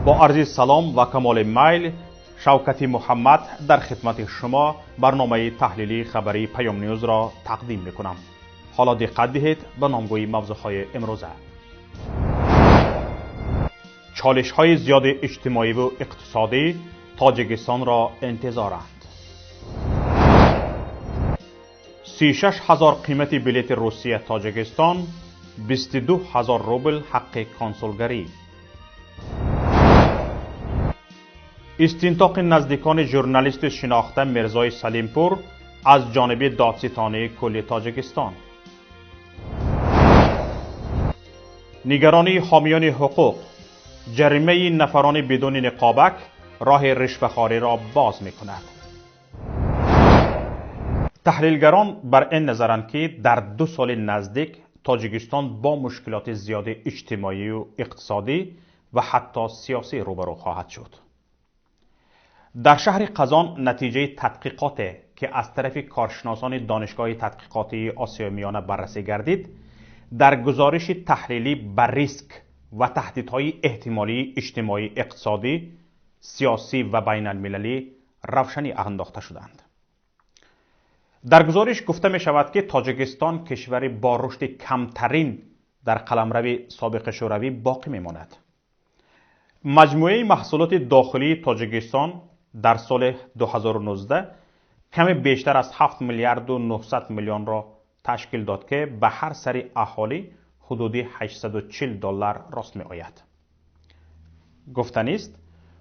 Бо арзи салом ва камоли майл Шавкати Муҳаммад дар хидмати шумо барномаи таҳлилии хабарии Паём Ньюзро тақдим мекунам. Ҳоло диққат диҳед ба номгӯи мавзӯъҳои имрӯза. Чолишҳои зиёди иҷтимоиву иқтисодӣ Тоҷикистонро интизоранд. 36 ҳазор қимати билети Русия Тоҷикистон, 22 ҳазор рубл ҳаққи консулгарӣ. Истинтоқи наздикони журналисти шинохта Мирзои Салимпур аз ҷониби додситонии кулли Тоҷикистон. Нигаронии ҳомиёни ҳуқуқ, ҷаримаи нафарони бидуни ниқобак роҳи ришвахориро боз мекунад. Таҳлилгарон бар ин назаранд, ки дар 2 соли наздик Тоҷикистон бо мушкилоти зиёди иҷтимоию иқтисодӣ ва ҳатто сиёсӣ рӯбарӯ хоҳад шуд. Дар шаҳри Қазон натиҷаи тадқиқоте, ки аз тарафи коршиносони Донишгоҳи тадқиқотии Осиёи Миёна баррасӣ гардид, дар гузориши таҳлилӣ ба риск ва таҳдидҳои эҳтимолии иҷтимоӣ, иқтисодӣ, сиёсӣ ва байналмилалӣ равшанӣ андохта шуданд. Дар гузориш гуфта мешавад, ки Тоҷикистон кишвари бо рушди камтарин дар қаламрави собиқи Шӯравӣ боқӣ мемонад. Маҷмӯаи маҳсулоти дохилии Тоҷикистон дар соли 2019 каме бештар аз 7 миллиарду 900 миллионро ташкил дод, ки ба ҳар сари аҳолӣ ҳудуди 840 доллар рост меояд. Гуфтанист,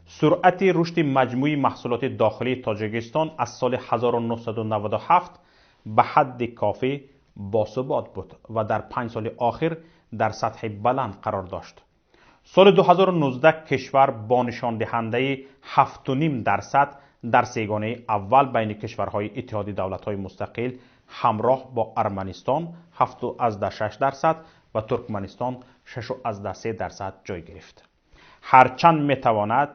суръати рушди маҷмӯи маҳсулоти дохилии Тоҷикистон аз соли 1997 ба ҳадди кофӣ босубот буд ва дар 5 соли охир дар сатҳи баланд қарор дошт. Соли 2019 кишвар бо нишондиҳандаи 7,5% дар сегонаи аввал байни кишварҳои Иттиҳоди давлатҳои мустақил ҳамроҳ бо Арманистон 7,6% ва Туркманистон 6,3% ҷой гирифт. Ҳарчанд метавонад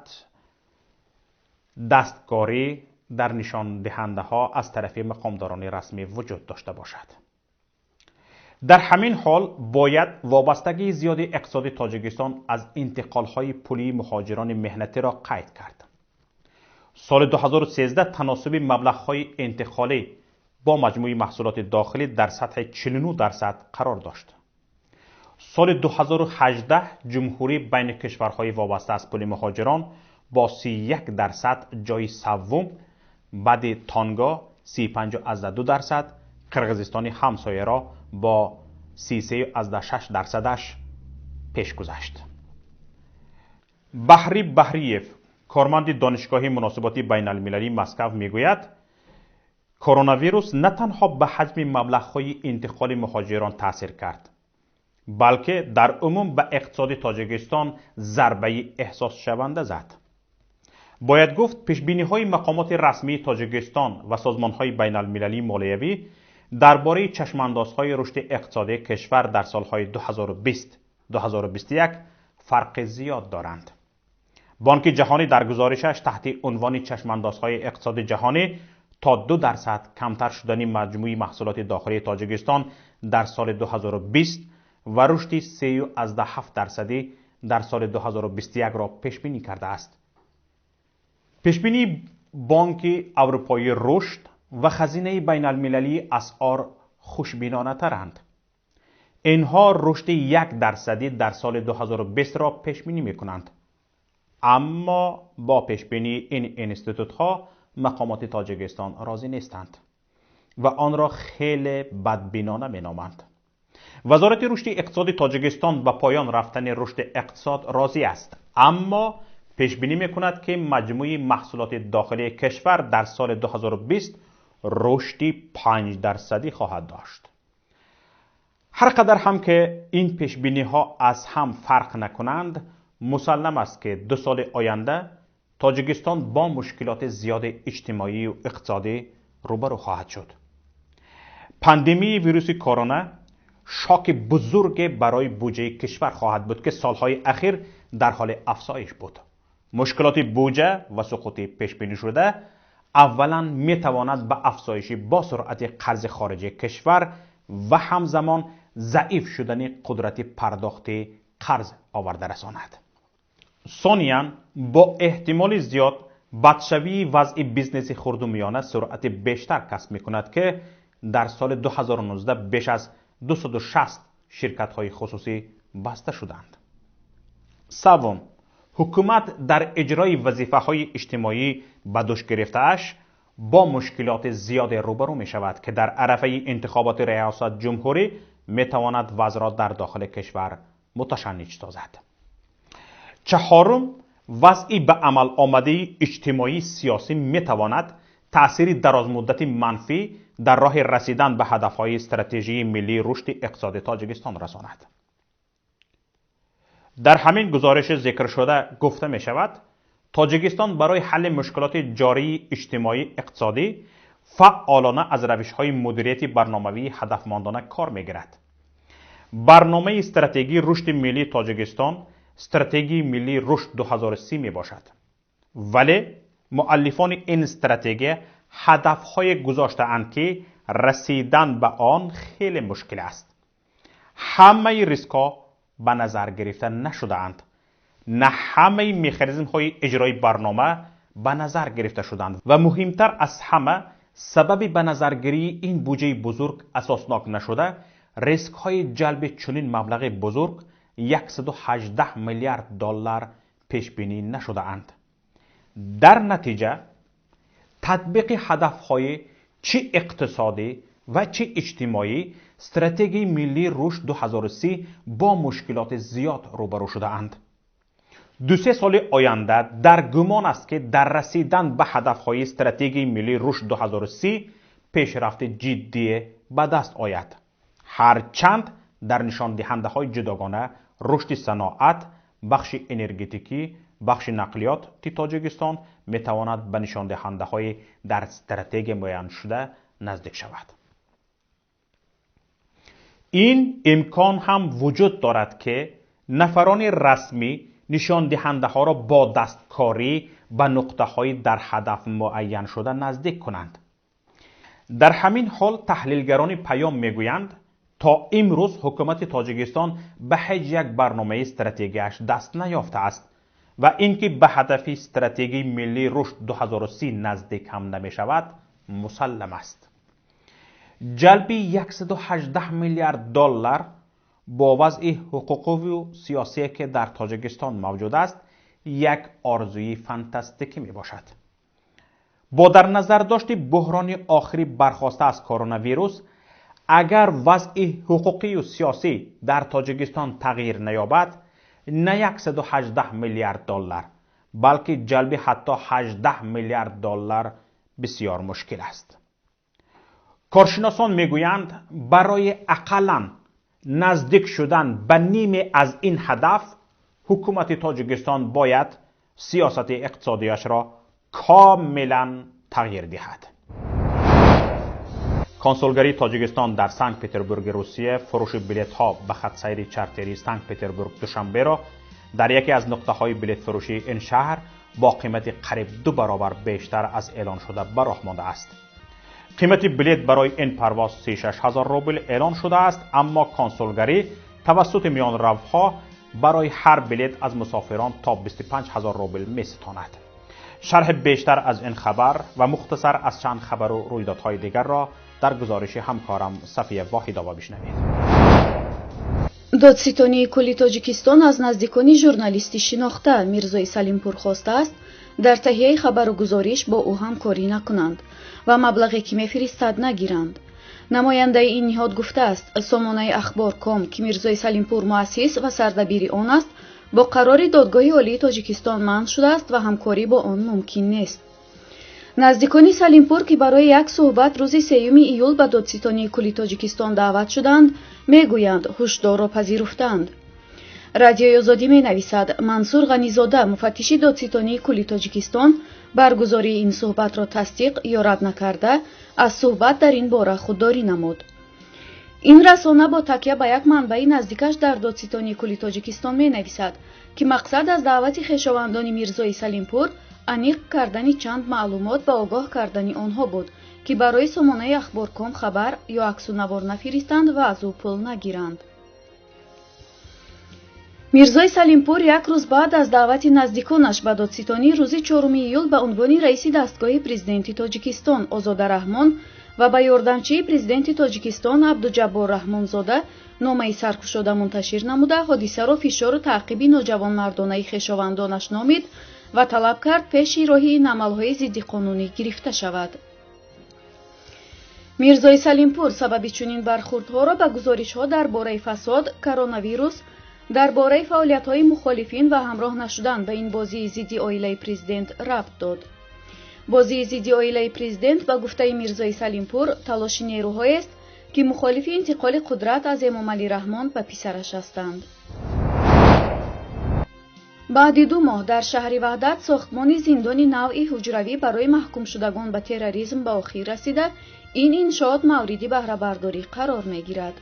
дасткорӣ дар нишондиҳандаҳо аз тарафи мақомдорони расмӣ вуҷуд дошта бошад. Дар ҳамин ҳол бояд вобастагии зиёди иқтисоди Тоҷикистон аз интиқолҳои пулии муҳоҷирони меҳнатиро қайд кард. Соли 2013 таносуби маблағҳои интиқолӣ бо маҷмӯи маҳсулоти дохилӣ дар сатҳи 49% қарор дошт. Соли 2018 ҷумҳурӣ байни кишварҳои вобаста аз пули муҳоҷирон бо 31% ҷойи севум, баъди Тонго 35,2%, Қирғизистони ҳамсояро бо 33,6%-аш пеш гузашт. Баҳри Баҳриев, корманди Донишгоҳи муносиботи байналмилалии Москав, мегӯяд, коронавирус на танҳо ба ҳаҷми маблағҳои интиқоли муҳоҷирон таъсир кард, балки дар умум ба иқтисоди Тоҷикистон зарбаи эҳсосшаванда зад. Бояд гуфт, пешбиниҳои мақомоти расмии Тоҷикистон ва созмонҳои байналмилалии молиявӣ дар бораи чашмандозҳои рушди иқтисодии кишвар дар солҳои 2020-2021 фарқи зиёд доранд. Бонки ҷаҳонӣ дар гузоришаш таҳти унвони чашмандозҳои иқтисоди ҷаҳонӣ то 2% камтар шудани маҷмӯи маҳсулоти дохилии Тоҷикистон дар соли 2020 ва рушди 3,7% дар соли 2021-ро пешбинӣ кардааст. Пешбинии Бонки Аврупоии рушд ва хазинаи байналмилалии асъор хушбинонатаранд. Инҳо рушди 1% дар соли 2020-ро пешбинӣ мекунанд. Аммо бо пешбинии ин институтҳо мақомоти Тоҷикистон розӣ нестанд ва онро хеле бадбинона меноманд. Вазорати рушди иқтисоди Тоҷикистон ба поён рафтани рушди иқтисод розӣ аст, аммо пешбинӣ мекунад, ки маҷмӯи маҳсулоти дохилии кишвар дар соли 2020 рушди 5% хоҳад дошт. Ҳар қадар ҳам ки ин пешбиниҳо аз ҳам фарқ накунанд, мусаллам аст, ки 2 соли оянда Тоҷикистон бо мушкилоти зиёди иҷтимоию иқтисодӣ рӯбарӯ хоҳад шуд. Пандемияи вируси корона шоки бузурге барои буҷаи кишвар хоҳад буд, ки солҳои ахир дар ҳоли афзоиш буд. Мушкилоти буҷа ва суқути пешбинишуда аввалан метавонад ба афзоиши бо суръати қарзи хориҷии кишвар ва ҳамзамон заиф шудани қудрати пардохти қарз оварда расонад. Сониян бо эҳтимоли зиёд бадшавии вазъи бизнеси хурду миёна суръати бештар касб мекунад, ки дар соли 2019 беш аз 260 ширкатҳои хусусӣ баста шуданд. Севум, ҳукумат дар иҷрои вазифаҳои иҷтимоӣ ба дӯш гирифтааш бо мушкилоти зиёде рӯбарӯ мешавад, ки дар арафаи интихоботи риёсат ҷумҳурӣ метавонад вазъро дар дохили кишвар муташанниҷ созад. Чаҳорум, вазъи ба амал омадаи иҷтимоӣ сиёсӣ метавонад таъсири дарозмуддати манфӣ дар роҳи расидан ба ҳадафҳои стратегии миллии рушди иқтисоди Тоҷикистон расонад. Дар ҳамин гузориши зикршуда гуфта мешавад, Тоҷикистон барои ҳалли мушкилоти ҷории иҷтимоӣ иқтисодӣ фаъолона аз равишҳои мудирияти барномавии ҳадафмандона кор мегирад. Барномаи стратегии рушди миллии Тоҷикистон стратегии миллии рушд 2030 мебошад. Вале муаллифони ин стратегия ҳадафҳое гузоштаанд, ки расидан ба он хеле мушкил аст. Ҳамаи рискҳо ба назар гирифта нашудаанд. На ҳамаи механизмҳои иҷрои барнома ба назар гирифта шуданд ва муҳимтар аз ҳама сабаби ба назаргирии ин буҷаи бузург асоснок нашуда, рискҳои ҷалби чунин маблағи бузург 118 миллиард доллар пешбинӣ нашудаанд. Дар натиҷа татбиқи ҳадафҳои чӣ иқтисодӣ ва чӣ иҷтимоӣ стратегияи миллии рушд 2030 бо мушкилоти зиёд рӯбарӯ шудаанд. Ду-се соли оянда дар гумон аст, ки дар расидан ба ҳадафҳои стратегияи миллии рушд 2030 пешрафти ҷиддие ба даст ояд. Ҳарчанд дар нишондиҳандаҳои ҷудогона рушди саноат, бахши энергетикӣ, бахши нақлиёти Тоҷикистон метавонад ба нишондиҳандаҳои дар стратегия муайяншуда наздик шавад. Ин имкон ҳам вуҷуд дорад, ки нафарони расмӣ нишондиҳандаҳоро бо дасткорӣ ба нуқтаҳои дар ҳадаф муайяншуда наздик кунанд. Дар ҳамин ҳол таҳлилгарони паём мегӯянд, то имрӯз ҳукумати Тоҷикистон ба ҳеҷ як барномаи стратегияш даст наёфтааст ва ин ки ба ҳадафи стратегияи миллии рушд 2030 наздик ҳам намешавад, мусаллам аст. Ҷалби 118 миллиард доллар бо вазъи ҳуқуқиву сиёсие, ки дар Тоҷикистон мавҷуд аст, як орзуи фантастикӣ мебошад. Бо дар назардошти буҳрони охирӣ бархоста аз коронавирус, агар вазъи ҳуқуқию сиёсӣ дар Тоҷикистон тағйир наёбад, на 118 миллиард доллар, балки ҷалби ҳатто 18 миллиард доллар бисёр мушкил аст. Коршиносон мегӯянд, барои ақаллан наздик шудан ба ниме аз ин ҳадаф ҳукумати Тоҷикистон бояд сиёсати иқтисодияшро комилан тағйир диҳад. Консулгарии Тоҷикистон дар Санкт Петербурги Русия фурӯши билетҳо ба хатсайри чартерии Санкт Петербург Душанберо дар яке аз нуқтаҳои билетфурӯшии ин шаҳр бо қимати қариб 2 баробар бештар аз эълоншуда ба роҳ мондааст. Қимати билет барои ин парвоз 36 ҳазор рубл эълон шудааст, аммо консулгарӣ тавассути миёнравҳо барои ҳар билет аз мусофирон то 25 ҳазор рубл меситонад. Шарҳи бештар аз ин хабар ва мухтасар аз чанд хабару рӯйдодҳои дигарро дар гузориши ҳамкорам Сафия Воҳидова бишнавед. Додситонии кулли Тоҷикистон аз наздикони журналисти шинохта Мирзои Салимпур хостааст, дар таҳияи хабару гузориш бо ӯ ҳамкорӣ накунанд ва маблағе ки мефиристад нагиранд. Намояндаи ин ниҳод гуфтааст, сомонаи Ахбор ком, ки Мирзои Салимпур муассис ва сардабири он аст, бо қарори Додгоҳи Олии Тоҷикистон манъ шудааст ва ҳамкорӣ бо он мумкин нест. Наздикони Салимпур, ки барои як суҳбат рӯзи 3 июл ба Додситонии кулли Тоҷикистон даъват шуданд, мегӯянд, ҳушдорро пазируфтанд. Радиои Озодӣ менависад, Мансур Ғанизода, муфаттиши Додситонии кулли Тоҷикистон, баргузории ин суҳбатро тасдиқ ё рад накарда, аз суҳбат дар ин бора худдорӣ намуд. Ин расона бо такя ба як манбаи наздикаш дар Додситонии кулли Тоҷикистон менависад, ки мақсад аз даъвати хешовандони Мирзои Салимпур аниқ кардани чанд маълумот ва огоҳ кардани онҳо буд, ки барои сомонаи Ахборком хабар ё аксу навор нафиристанд ва аз ӯ пул нагиранд. Мирзои Салимпур як рӯз баъд аз даъвати наздиконаш ба додситонӣ рӯзи 4 июл ба унвони раиси дастгоҳи президенти Тоҷикистон Озода Раҳмон ва ба ёрдамчии президенти Тоҷикистон Абдуҷаббор Раҳмонзода номаи саркушода мунташир намуда, ҳодисаро фишору таъқиби ноҷавонмардонаи хешовандонаш номид ва талаб кард пеши роҳи ин амалҳои зиддиқонунӣ гирифта шавад. Мирзои Салимпур сабаби чунин бархурдҳоро ба гузоришҳо дар бораи фасод, коронавирус, дар бораи фаъолиятҳои мухолифин ва ҳамроҳ нашудан ба ин бозии зидди оилаи президент рабт дод. Бозии зидди оилаи президент ба гуфтаи Мирзои Салимпур талоши нерӯҳоест, ки мухолифи интиқоли қудрат аз Эмомалӣ Раҳмон ба писараш ҳастанд. Баъди 2 моҳ дар шаҳри Ваҳдат сохтмони зиндони навъи ҳуҷравӣ барои маҳкумшудагон ба терроризм ба охир расида, ин иншоот мавриди баҳрабардорӣ қарор мегирад.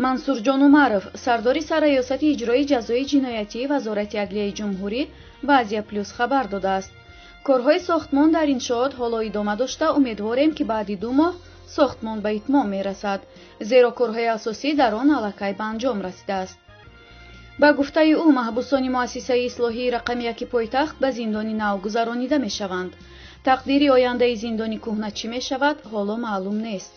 Мансурҷон Умаров, сардори сарраёсати иҷрои ҷазои ҷиноятии Вазорати адлияи ҷумҳурӣ, ба Азия Плюс хабар додааст. Корҳои сохтмон дар иншоот ҳоло идома дошта, умедворем, ки баъди 2 моҳ сохтмон ба итмом мерасад, зеро корҳои асосӣ дар он аллакай ба анҷом расидааст. Ба гуфтаи ӯ, маҳбусони муассисаи ислоҳии рақами 1 пойтахт ба зиндони нав гузаронида мешаванд. Тақдири ояндаи зиндони кӯҳна чӣ мешавад, ҳоло маълум нест.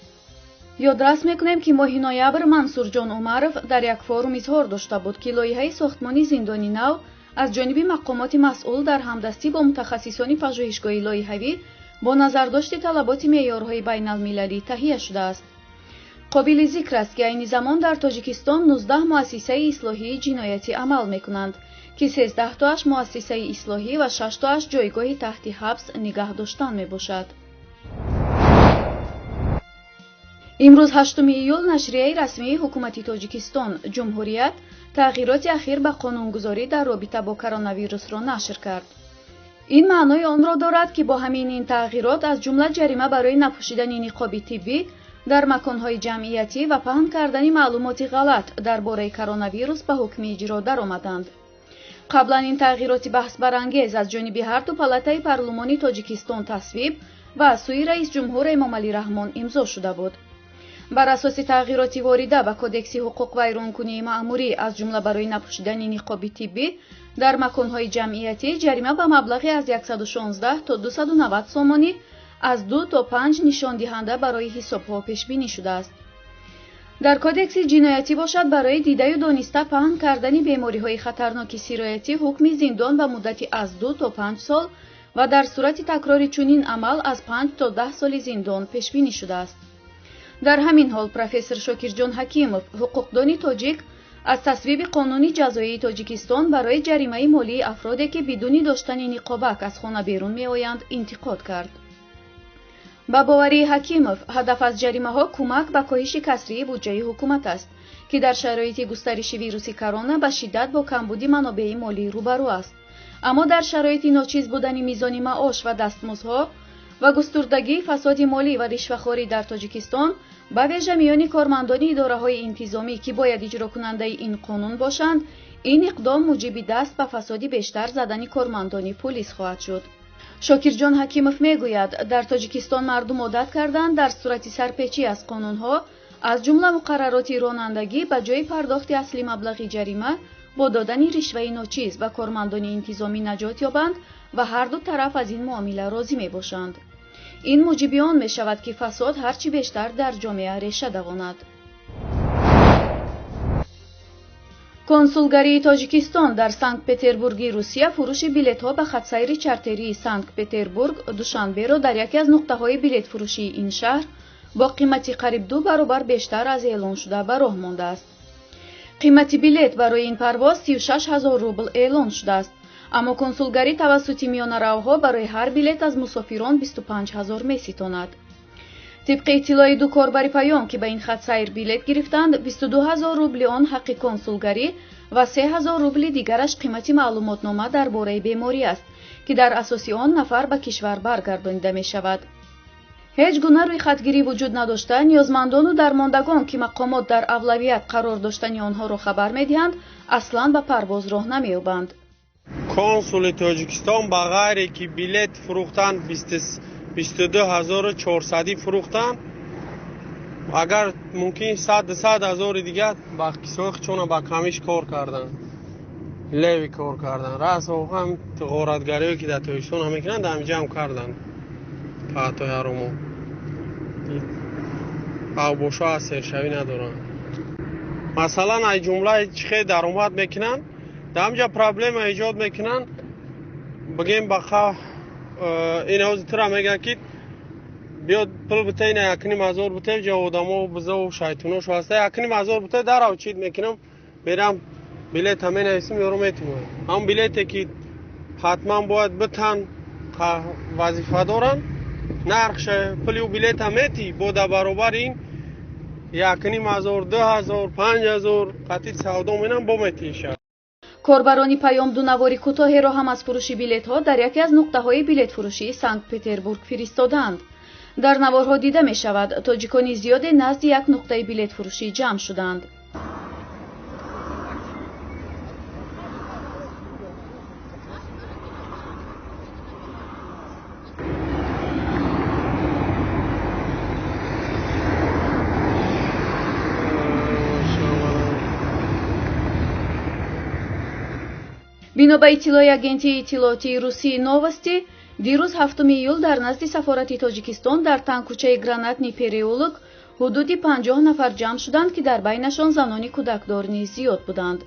Ёдрас мекунем, ки моҳи ноябр Мансурҷон Умаров дар як форум изҳор дошта буд, ки лоиҳаи сохтмони зиндони нав аз ҷониби мақомоти масъул дар ҳамдастӣ бо мутахассисони пажӯҳишгоҳи лоиҳавӣ бо назардошти талаботи меъёрҳои байналмилалӣ таҳия шудааст. Қобили зикр аст, ки айни замон дар Тоҷикистон 19 муассисаи ислоҳии ҷиноятӣ амал мекунанд, ки 13 тоаш муассисаи ислоҳӣ ва 6 тоаш ҷойгоҳи таҳти ҳабс нигаҳ доштан мебошад. Имрӯз 8 июл нашрияи расмии ҳукумати Тоҷикистон Ҷумҳурият тағйироти ахир ба қонунгузорӣ дар робита бо коронавирусро нашр кард. Ин маънои онро дорад, ки бо ҳамин ин тағйирот аз ҷумла ҷарима барои напӯшидани ниқоби тиббӣ дар маконҳои ҷамъиятӣ ва паҳн кардани маълумоти ғалат дар бораи коронавирус ба ҳукми иҷро даромаданд. Қаблан ин тағйироти баҳсбарангез аз ҷониби ҳар ду палатаи парлумони Тоҷикистон тасвиб ва аз сӯи раисҷумҳур Эмомалӣ Раҳмон имзо шуда буд. Бар асоси тағйироти ворида ба кодекси ҳуқуқвайронкунии маъмурӣ, аз ҷумла барои напӯшидани ниқоби тиббӣ дар маконҳои ҷамъиятӣ ҷарима ба маблағи аз 116 то 290 сомонӣ аз 2 то 5 нишондиҳанда барои ҳисобҳо пешбинӣ шудааст. Дар кодекси ҷиноятӣ бошад, барои дидаю дониста паҳн кардани бемориҳои хатарноки сироятӣ ҳукми зиндон ба муддати аз 2 то 5 сол ва дар сурати такрори чунин амал аз 5 то 10 соли зиндон пешбинӣ шудааст. Дар ҳамин ҳол профессор Шокирҷон Ҳакимов, ҳуқуқдони тоҷик, аз тасвиби қонуни ҷазоии Тоҷикистон барои ҷаримаи молии афроде, ки бидуни доштани ниқобак аз хона берун меоянд, интиқод кард. Ба боварии Ҳакимов, ҳадаф аз ҷаримаҳо кӯмак ба коҳиши касрии буҷаи ҳукумат аст, ки дар шароити густариши вируси корона ба шиддат бо камбуди манобеи молӣ рӯбарӯ аст. Аммо дар шароити ночиз будани мизони маош ва дастмуздҳо ва густурдагии фасоди молӣ ва ришвахорӣ дар Тоҷикистон, ба вижа миёни кормандони идораҳои интизомӣ, ки бояд иҷрокунандаи ин қонун бошанд, ин иқдом муҷиби даст ба фасоди бештар задани кормандони пулис хоҳад шуд. Шокирҷон Ҳакимов мегӯяд, дар Тоҷикистон мардум одат карданд дар сурати сарпечӣ аз қонунҳо, аз ҷумла муқаррароти ронандагӣ, ба ҷои пардохти асли маблағи ҷарима бо додани ришваи ночиз ба кормандони интизомӣ наҷот ёбанд ва ҳар ду тараф аз ин муомила розӣ мебошанд. Ин муҷиби он мешавад, ки фасод ҳарчи бештар дар ҷомеа реша давонад. Консулгарии Тоҷикистон дар Санкт-Петербурги Русия фурӯши билетҳо ба хатсайри чартерии Санкт-Петербург Душанберо дар яке аз нуқтаҳои билетфурӯшии ин шаҳр бо қимати қариб 2 баробар бештар аз эълоншуда ба роҳ мондааст. Қимати билет барои ин парвоз 36 000 рубл эълон шудааст, аммо консулгарӣ тавассути миёнаравҳо барои ҳар билет аз мусофирон 25 000 меситонад. Тибқи иттилои ду корбари паём, ки ба ин хатсайр билет гирифтанд, 22 000 рубли он ҳаққи консулгарӣ ва 3 000 рубли дигараш қимати маълумотнома дар бораи беморӣ аст, ки дар асоси он нафар ба кишвар баргардонида мешавад. Ҳеҷ гуна рӯйхатгирӣ вуҷуд надошта, ниёзмандону дармондагон, ки мақомот дар авлавият қарор доштани онҳоро хабар медиҳанд, аслан ба парвоз роҳ намеёбанд. Консули Тоҷикистон ба ғайре ки билет фурӯхтан 22 400 фурӯхтан, агар мумкин 100 ҳазори дигар ба кисои чона ба камиш кор кардан. Леви кор кардан. Расо ҳам ғоратгариҳое ки дар Тоҷикистон ҳам мекунанд, дар ҳаминҷа ҳам карданд. Паҳтои ҳаромо. Авбошо аз сершавӣ надоранд. Масалан, ай ҷумлаи чӣ хел даромад мекунанд, дар ҳаминҷа проблема эҷод мекунанд. Бигем ба ин ҳозир тура мегӯянд ки биё пул бите, ина 1,5 ҳазор бите, ҷа одамо бизаву шайтоношу ҳаста, 1,5 ҳазор бите, дарав чит мекунам, мерам билета менависим, ёро метумад. Ҳам билете ки ҳатман бояд битан, вазифа доранд, нархша пули ӯ билета метӣ, бо дар баробари ин 1,5 ҳазор, 2 ҳазор, 5 ҳазор қатъи савдо менам, бо метиша. Корбарони паём ду навори кӯтоҳеро ҳам аз фурӯши билетҳо дар яке аз нуқтаҳои билетфурӯшии Санкт-Петербург фиристодаанд. Дар наворҳо дида мешавад, тоҷикони зиёде назди як нуқтаи билетфурӯшӣ ҷамъ шуданд. Бино ба иттилои агентии иттилоотии русии Новости, дирӯз 7 июл дар назди сафорати Тоҷикистон дар тангкӯчаи Гранатный переулок ҳудуди 50 нафар ҷамъ шуданд, ки дар байнашон занони кӯдакдор низ зиёд буданд.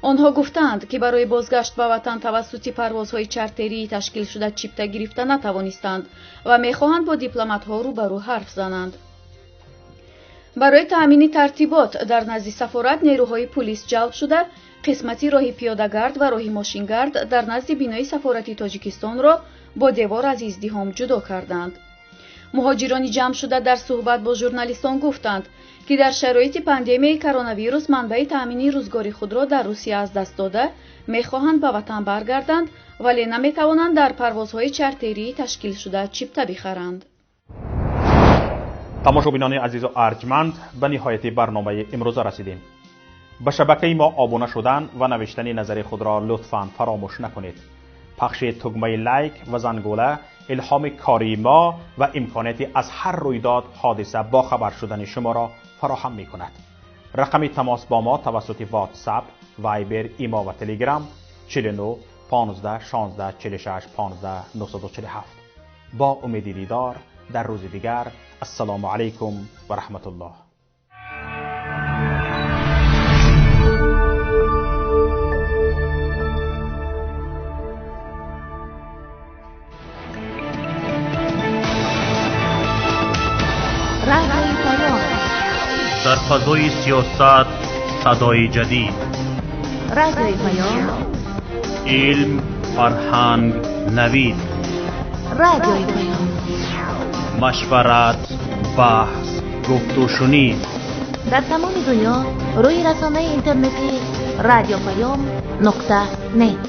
Онҳо гуфтаанд, ки барои бозгашт ба ватан тавассути парвозҳои чартерии ташкилшуда чипта гирифта натавонистанд ва мехоҳанд бо дипломатҳо рӯбарӯ ҳарф зананд. Барои таъмини тартибот дар назди сафорат нерӯҳои пулис ҷалб шуда, қисмати роҳи пиёдагард ва роҳи мошингард дар назди бинои сафорати Тоҷикистонро бо девор аз издиҳом ҷудо карданд. Муҳоҷирони ҷамъшуда дар суҳбат бо журналистон гуфтанд, ки дар шароити пандемияи коронавирус манбаи таъмини рӯзгори худро дар Русия аз даст дода, мехоҳанд ба ватан баргарданд, вале наметавонанд дар парвозҳои чартерии ташкилшуда чипта бихаранд. Тамошобинони азизу арҷманд, ба ниҳояти барномаи имрӯза расидем. Ба шабакаи мо обуна шудан ва навиштани назари худро лутфан фаромӯш накунед. Пахши тугмаи лайк ва зангула илҳоми кории мо ва имконияти аз ҳар рӯйдод ҳодиса бохабар шудани шуморо фароҳам мекунад. Рақами тамос бо мо тавассути WhatsApp, Viber, Имо ва Telegram 49 15 16 46 15 947. Бо умеди дидор дар рӯзи дигар, ассалому алайкум ва раҳматуллоҳ. Дар фазои сиёсат садои ҷадид, Радиои Паём, илм, фарҳанг, навид, Радиои Паём, машварат, баҳс, гуфтушунид. Дар тамоми дунё рӯи расонаи интернетӣ радиопаём.нет.